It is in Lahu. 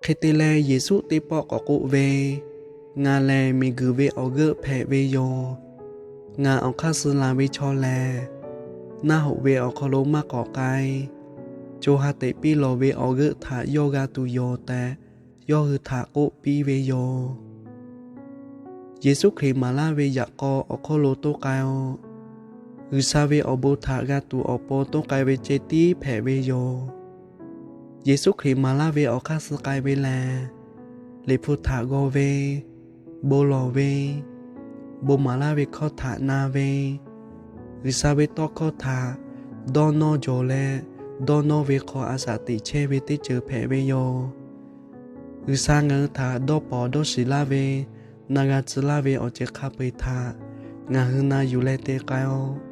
Hk'e te leh, Yeˍsuˆ teˇ pawˆ k'awꞈ k'oˆ ve, Ngaˬ lehˬ miˬguiˬ ve awˬ g'euˆ hpehꞈ ve yoˬ. Ngaˬ awˬ hk'aˇ suh laˬ ve chaw lehˬ, naˆ hoꞈ ve awˬ hk'aw lo maˇ k'awꞈ k'ai. Co ha teꞈ piˇ lawˬ ve awˬ g'euˆ htaꞈ yawˇ g'a tuˬ yoˬ tehꞈ, yawˇ hui htaꞈ k'oˆ piˇ ve yoˬ. Yeˍsuˆ Hkriꞈ maˍ laˇ ve yaꞈ k'aw awˬ hk'oˆ lo toˇ k'ai-o. G'uiˬsha ve awˬ bon htaꞈ g'a tuˬ awˬ pon toˇ k'ai ve ceh tiˉ hpehꞈ ve yoˬ. Yeˍsuˆ Hkriꞈ maˍ laˇ ve awˬ hk'aˇ suh k'ai ve lehˬ, Liꞈ hpu htaꞈ g'aw ve, bon lawˬ ve, bon maˍ laˇ ve hkawˇ htaꞈ na ve, G'uiˬsha ve tawˇ hkawˇ htaꞈ dawˇ nawˇ jawˬ leh, dawˇ nawˇ ve hk'aw a shaꞈ teꞈ chehˇ ve teˇ ceuˬ hpehꞈ ve yoˬ. G'uiˬsha ngaˬ hui htaꞈ dawˇ pawnˍ dawˇ shiˍ laˇ ve, na g'a tcuh laˇ ve awˬ ceuˬ hk'a peu-eˬ htaꞈ ngaˬ hui na yuˬ leh te k'ai-o.